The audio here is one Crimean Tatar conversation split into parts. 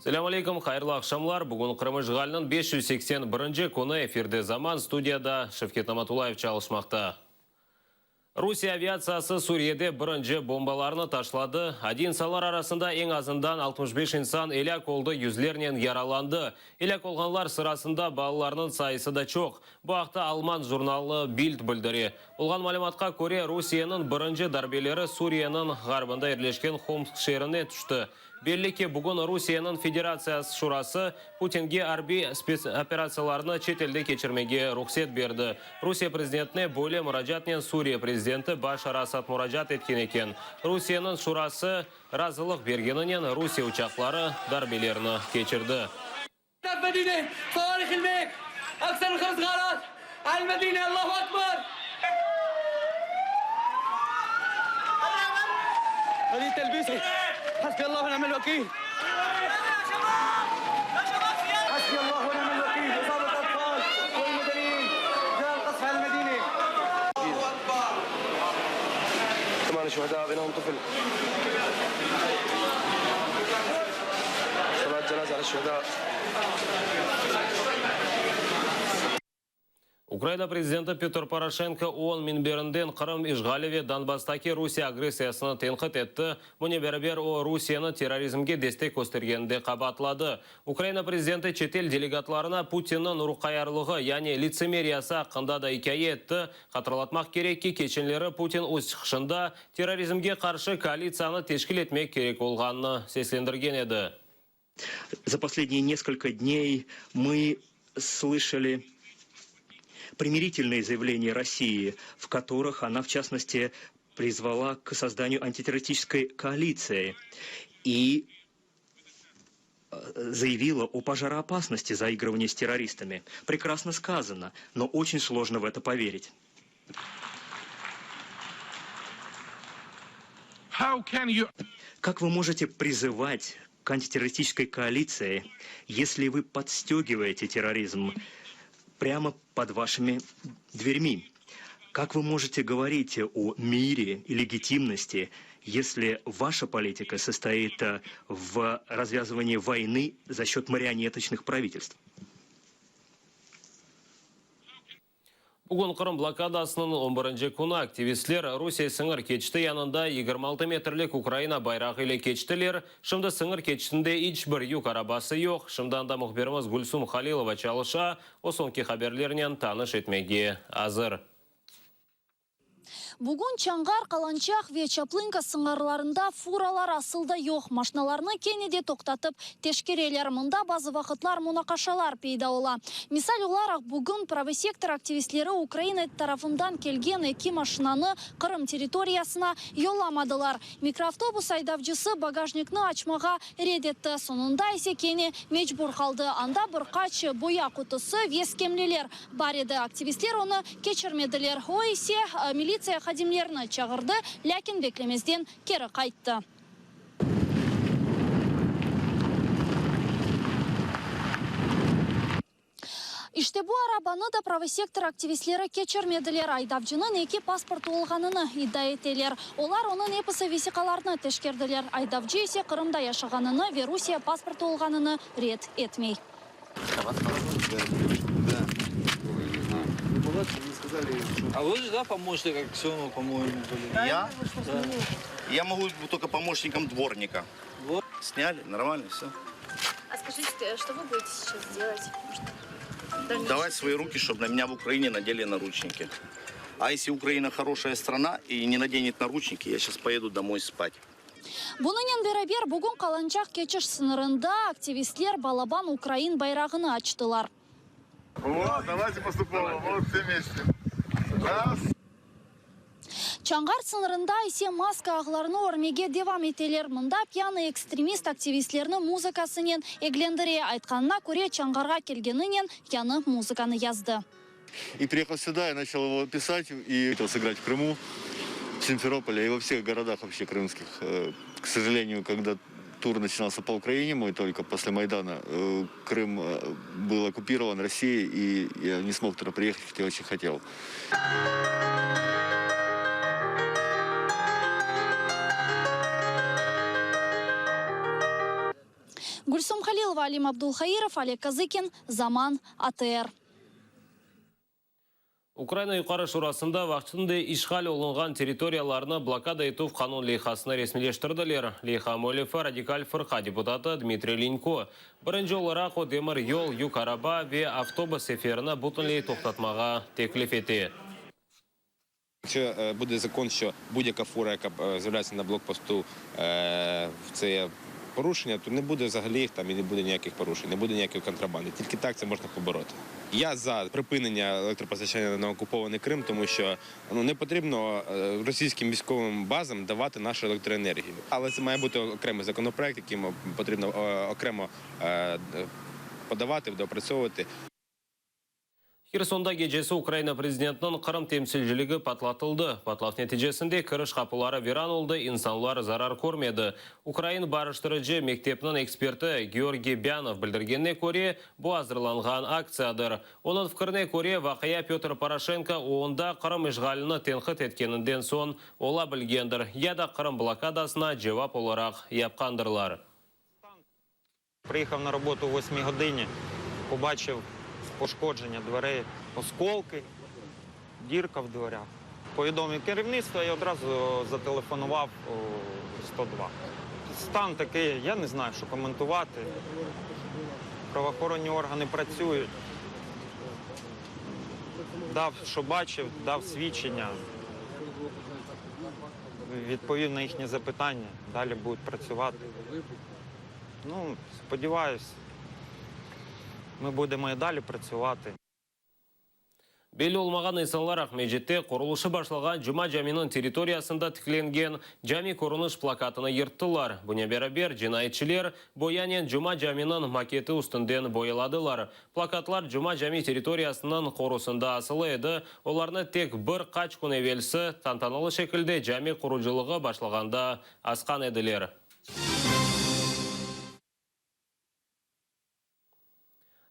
Selâm aleyküm, hayırlı aqşamlar. Bugün Qırım işğaliniñ 581 künü, efirde Zaman, studiyada Şevket Namatullayev çalışmaqta. Rusiye aviatsiyası Suriyede birinci bombalarnı taşladı. Adiy insanlar arasında eñ azından 65 insan elâk oldı, yüzlernen yaralandı. Elâk olğanlar sırasında balalarnıñ sayısı da çoq. Bu aqta alman jurnalı Bild bildire. Olğan malümatqa köre, Rusiyeniñ birinci darbeleri Suriyeniñ ğarbında yerleşken Homs şeerine tüşti. Belli ki, bugün Rusiyeniñ Federatsiya Şurası Putinge arbiy spetsoperatsiyalarnı çet elde keçirmege ruhset berdi. Rusiye prezidentine böyle muracaatnen Suriye prezidenti Başar Asad muracaat etken eken. Rusiyeniñ Şurası razılıq bergeninen Rusiye uçaqları darbelerni keçirdi. Ukraina prezidenti Petr Poroşenko OON minberinden Qırım işğali ve Donbasstaki Rusiye agressiyasını tenqit etti. Bunen beraber o, Rusiyeni terrorizmge destek köstergeninde qabaatladı. Ukraina prezidenti çetel delegatlarına Putinniñ ruhqayarlığı, yani litsemeriyası aqqında da ikâye etti. Hatırlatmaq kerek ki, keçenleri Putin öz çıqışında terrorizmge qarşı koalitsiyanı teşkil etmek kerek olğanını seslendirgen edi. За последние несколько дней мы слышали примирительные заявления России, в которых она, в частности, призвала к созданию антитеррористической коалиции и заявила о пожароопасности заигрывания с террористами. Прекрасно сказано, но очень сложно в это поверить. Как вы можете призывать к антитеррористической коалиции, если вы подстегиваете терроризм прямо под вашими дверьми? Как вы можете говорить о мире и легитимности, если ваша политика состоит э, в развязывании войны за счет марионеточных правительств? Bugün Qırım blokadasınıñ on birinci künü aktivistler Rusiye sıñır keçiti yanında 26 metrlik Ukraina bayrağı ile keçtiler. Şimdi sıñır keçitinde iç bir yük arabası yoq. Şimdi anda mühbirimiz Gülsum Halilova çalışa, o soñki haberlernen tanış etmege azır. Bugün Çanğar, Kalançak ve Çaplınka sıñırlarında furalar asıl da yoq. Maşnalarnı kene de toqtatıp teşkereler. Mında bazı vaqıtlar munaqaşalar peyda ola. Misal olaraq, bugün Pravıy sektor aktivistleri Ukraina tarafından kelgen eki maşinanı Qırım territoriyasına yollamadılar. Mikroavtobus aydavcısı bagajnikni açmağa red etti, soñunda ise kene mecbur qaldı. Anda bir qaç boya qutusı ve skemleler bar edi. Aktivistler onı keçirmediler. O ise militsiya hadimlerini çağırdı, lâkin beklemezden keri qayttı. İşte bu arabanı da Pravıy sektor aktivistleri keçirmediler. Aydavcınıñ eki pasportı olğanını iddia eteler. Olar onıñ episi vesiqalarını teşkerdiler. Aydavcı ise Qırımda yaşağanını ve Rusiye pasportı olğanını red etmey. А вы же, да, помощник Аксенова, по-моему, были? Я? Я могу быть только помощником дворника. Сняли, нормально, все. А скажите, что вы будете сейчас делать? Давать свои руки, чтобы на меня в Украине надели наручники. А если Украина хорошая страна и не наденет наручники, я сейчас поеду домой спать. Bunınen beraber, bugün Kalançak keçiş sıñırında aktivistler balaban ukrain bayrağını açtılar. Вот, давайте поступим. Вот все вместе. Раз. Çonğar sıñırında ise maska ağlarını örmege devam eteler. Mında пьяный ekstremist aktivistlerni muzıkasınen eglendire. Aytqanına köre, Çonğarğa kelgeninen yañı muzıkanı yazdı. И приехал сюда, я начал его писать и хотел сыграть в Крыму, в Симферополе и во всех городах вообще крымских. К сожалению, когда... Тур начинался по Украине мой только после Майдана. Э, Крым э, был оккупирован Россией, и я не смог туда приехать, хотя очень хотел. Gülsum Halilova, Alim Abdulhairov, Oleg Kazıkin, Zaman, ATR. Ukraina Yuqarı Şurasında vaqtınca işğal olunğan territoriyalarnı blokada etüv qanun leyhasını resmiyleştirdiler. Leyha müellifi Radikal fırqa deputatı Dmitriy Linko. Birinci olaraq o demir yol, yük araba ve avtobus seferini bütünley toqtatmağa teklif ete. Якщо буде закон, що будь-яка фура, яка з'являється на блокпосту, це є порушення, то не буде взагалі їх там і не буде ніяких порушень, не буде ніякої контрабанди. Тільки так це можна побороти. Я за припинення електропостачання на окупований Крим, тому що ну не потрібно російським військовим базам давати нашу електроенергію. Але це має бути окремий законопроект, яким потрібно окремо подавати, доопрацьовувати. Hersonda gecesi Ukraina prezidentiniñ Qırım temsilciligi patlatıldı. Patlav neticesinde kiriş qapıları viran oldı, insanlar zarar körmedi. Ukrain barıştırıcı mektepniñ eksperti Georgiy Bânov bildirgenine köre, bu azırlanğan aktsiyadır. Onıñ fikrine köre, vaqia Pötr Poroşenko OONda Qırım işğalini tenqit etkeninden soñ ola bilgendir, ya da Qırım blokadasına cevap olaraq yapqandırlar. Приїхав на роботу о 8 годині, побачив пошкодження дверей, осколки, дірка в дверях. Повідомив керівництво і одразу зателефонував 102. Стан такий, я не знаю, що коментувати. Правоохоронні органи працюють. Дав, що бачив, дав свідчення, відповів на їхні запитання, далі будуть працювати. Ну, сподіваюсь, ми будемо і далі працювати. Belli olmağan insanlar Aqmescitte qurulışı başlağan Cuma caminiñ territoriyasında tiklengen cami körüniş plakatını yırttılar. Bunen beraber, cinayetçiler boyanen Cuma caminiñ maketi üstünden boyaladılar. Plakatlar Cuma cami territoriyasınıñ qorusında asılı edi, olarnı tek bir qaç kün evelsi tantanalı şekilde cami qurucılığı başlağanda asqan ediler.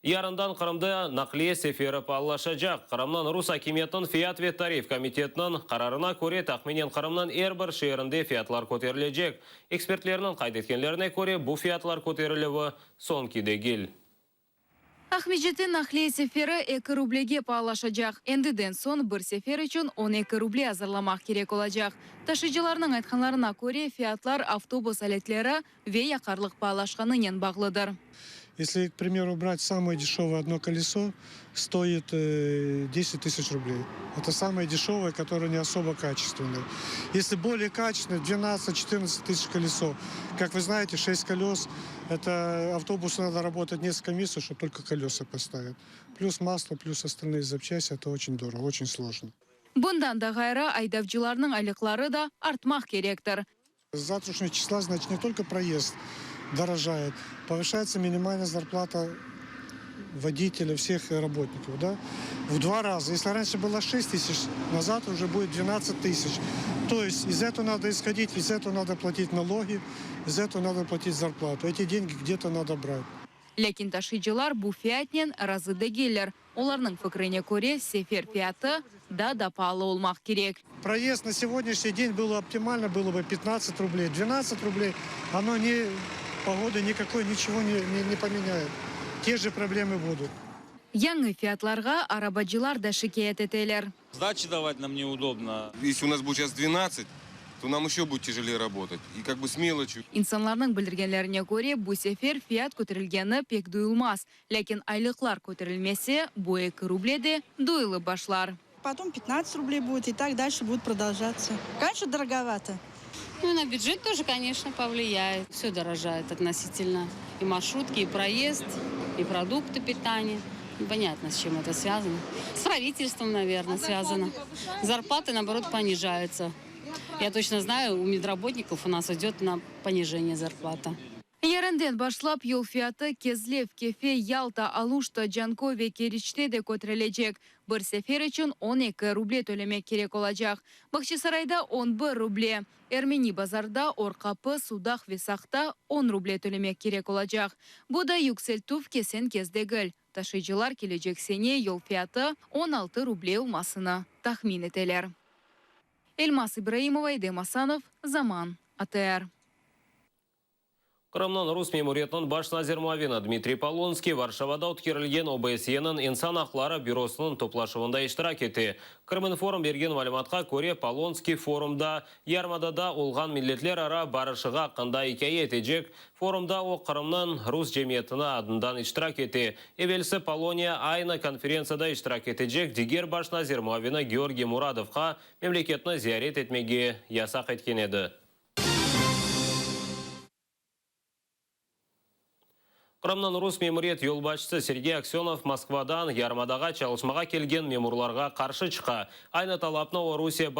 Yarından Qırımda naqliye seferi paalılaşacaq. Qırımnıñ rus akimiyetiniñ fiyat ve tarif komitetiniñ qararına köre, tahminen Qırımnıñ er bir şeerinde fiyatlar köterilecek. Ekspertlerniñ qayd etkenlerine köre, bu fiyatlar köterilüvi soñki degil. Aqmescitte naqliye seferi eki rublege paalaşacaq. Endiden soñ bir sefer içün 12 ruble azırlamaq kerek olacaq. Taşıyıcılarnıñ aytqanlarına köre, fiyatlar avtobus aletleri ve yaqarlıq paalaşqanınen bağlıdır. Если, к примеру, брать самое дешевое одно колесо, стоит 10 тысяч рублей. Это самое дешевое, которое не особо качественное. Если более качественное, 12-14 тысяч колесо. Как вы знаете, 6 колес, это автобусу надо работать несколько месяцев, чтобы только колеса поставить. Плюс масло, плюс остальные запчасти, это очень дорого, очень сложно. Bundan da ğayrı, aydavcılarnıñ aylıqları da artmaq kerektir. С завтрашнего числа, значит, не только проезд дорожает, повышается минимальная зарплата водителя, всех работников, да, в два раза. Если раньше было 6 тысяч, на завтра уже будет 12 тысяч. То есть из этого надо исходить, из этого надо платить налоги, из этого надо платить зарплату. Эти деньги где-то надо брать. Lâkin taşıyıcılar bu fiyatnen razı degiller. Olarnıñ fikrine köre, sefer fiyatı daa da paalı olmaq kerek. Проезд на сегодняшний день было оптимально, было бы 15 рублей. 12 рублей, оно ни погоды никакой, ничего не, не, не поменяет. Те же проблемы будут. Yañı fiyatlarğa arabacılar da şikâyet eteler. Сдачи давать нам неудобно. Если у нас будет сейчас 12, то нам еще будет тяжелее работать. И как бы с мелочью. İnsanlarnıñ bildirgenlerine köre, bu sefer fiyat köterilgeni pek duyulmaz. Lâkin aylıqlar köterilmese, bu 2 ruble de duyulıp başlar. Потом 15 рублей будет, и так дальше будет продолжаться. Конечно, дороговато. Ну, на бюджет тоже, конечно, повлияет. Все дорожает относительно. И маршрутки, и проезд, и продукты питания. Непонятно, с чем это связано. С правительством, наверное, связано. Зарплаты, наоборот, понижаются. Я точно знаю, у медработников у нас идет на понижение зарплата. Yarından başlap yol fiyatı Kezlev, Kefe, Yalta, Aluşta, Canköy ve Keriçte de köterilecek. Bir sefer içün 12 ruble tölemek kerek olacaq. Bağçasarayda 11 ruble, Ermeni Bazarda, Or Qapı, Sudaq ve Saqta on ruble tölemek kerek olacaq. Bu da yükseltüv kesen-kes degil. Taşıyıcılar kelecek sene yol fiyatı 16 ruble olmasını tahmin eteler. Elmaz İbraimova, Edem Asanov, Zaman, ATR. Qırımnıñ rus memuriyetiniñ baş nazir muavini Dmitriy Polonskiy Varşavada ötkerilgen OBSYeniñ insan aqları bürosınıñ toplaşuvında iştirak ete. Krıminform bergen malümatqa köre, Polonskiy forumda yarımadada olğan milletlerara barışığı aqqında ikâye etecek. Forumda o, Qırımnıñ rus cemiyetini adından iştirak ete. Evelsi Poloniya aynı konferentsiyada iştirak etecek diger baş nazir muavini Georgiy Muradovqa memleketni ziyaret etmege yasaq etken edi. Qırımnıñ rus memuriyet yolbaşçısı Sergey Aksönov Moskvadan yarımadağa çalışmağa kelgen memurlarğa qarşı çıqa. Aynı talapnı o Rusiye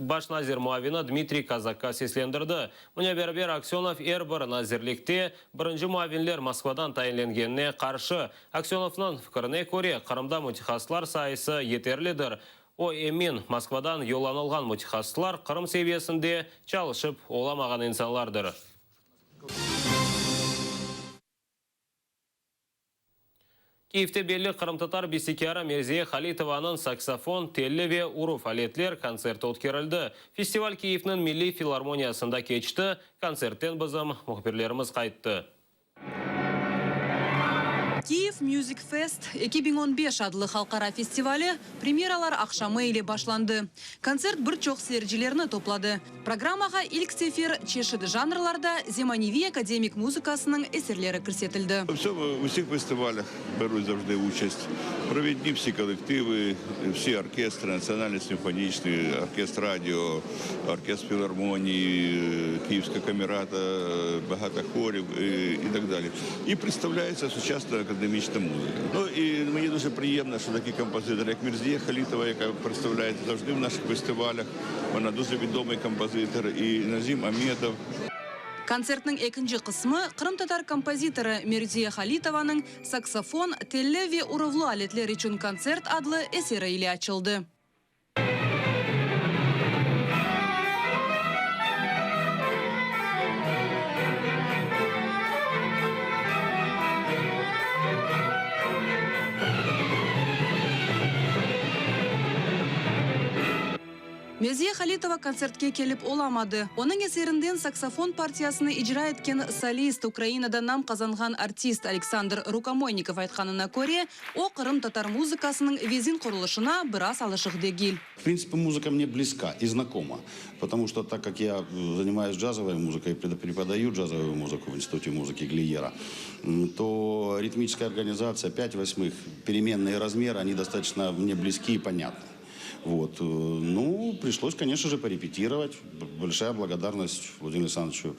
baş nazir muavini Dmitriy Kozakqa seslendirdi. Bunen beraber Aksönov er bir nazirlikte birinci muavinler Moskvadan tayinlengenine qarşı. Aksönovnıñ fikirine köre, Qırımda mütehassıslar sayısı yeterlidir. O emin, Moskvadan yollanılğan mütehassıslar Qırım seviyesinde çalışıp olamağan insanlardır. Kiyevde belli qırımtatar bestekârı Merziye Halitovanıñ saksofon, telli ve uruv aletler kontserti ötkerildi. Festival Kiyevniñ Milliy filarmoniyasında keçti. Kontsertten bizim mühbirlerimiz qayttı. Kyiv Music Fest 2015 adlı halqara festivali premyeralar aqşamı ile başlandı. Kontsert bir çoq seyircilerni topladı. Programmağa ilk sefer çeşit janrlarda zemaneviy akademik muzıkasınıñ eserleri kirsetildi. В усіх фестивалях беруть завжди участь провідні всі колективи, всі оркестри, національний симфонічний, оркестр радіо, оркестр філармонії, Київська камерата, багато хорів і так далі. І представляється сучасна академічна музика. Ну і мені дуже приємно, що такі композитори, як Мерзія Халітова, яка представляється завжди в наших фестивалях, вона дуже відомий композитор, і Назім Аметов. Kontsertniñ ekinci qısmı qırımtatar kompozitorı Merziye Halitovanıñ Saksofon, telli ve uruvlı aletler içün kontsert adlı eseri ile açıldı. Merziye Halitova kontsertke kelip olamadı. Onıñ eserinden saksofon partiyasını icra etken solist, Ukrainada nam qazanğan artist Aleksandr Rukomoynikov aytqanına köre, o, qırımtatar muzıkasınıñ vezin qurulışına biraz alışıq degil. В принципе, музыка мне близка и знакома, потому что так как я занимаюсь джазовой музыкой, преподаю джазовую музыку в Институте музыки Глиера, то ритмическая организация 5/8, переменные размеры, они достаточно мне близки и понятны. Вот. Ну, пришлось, конечно же, порепетировать. Большая благодарность Владимиру Александровичу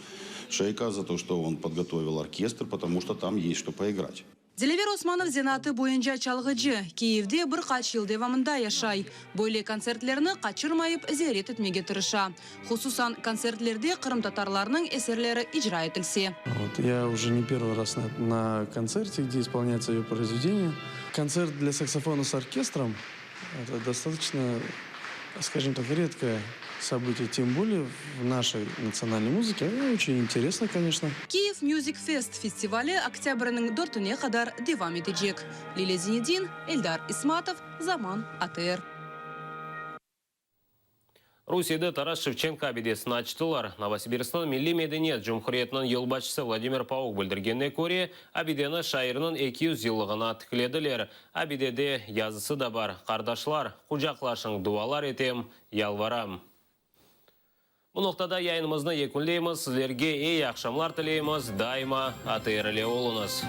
Шейко за то, что он подготовил оркестр, потому что там есть что поиграть. Dilâver Osmanov zenaatı boyunca çalğıcı, Kiyevde bir qaç yıl devamında yaşay. Böyle kontsertlerni qaçırmayıp ziyaret etmege tırışa. Hususan, kontsertlerde qırımtatarlarnıñ eserleri icra etilse. Вот, я уже не первый раз на, на концерте, где исполняется ее произведение. Концерт для саксофона с оркестром – это достаточно, скажем так, редкое событие, тем более в нашей национальной музыке. Ну, очень интересно, конечно. Kyiv Music Fest festivali oktâbrniñ dörtüne qadar devam etecek. Lilâ Zinedin, Eldar İsmatov, Zaman, ATR. Rusiyede Taras Şevçenko abidesini açtılar. Novosibirskniñ Milliy medeniyet cumhuriyetiniñ yolbaşçısı Vladimir Pauk bildirgenine köre, abideni şairniñ 200 yıllığına tiklediler. Abidede yazısı da bar, Qardaşlar, qucaqlaşıñ, dualar etem, yalvaram. Bu noqtada yayınımıznı yekünleymiz, sizlerge eyi aqşamlar tileymiz, daima ATR ile oluñız.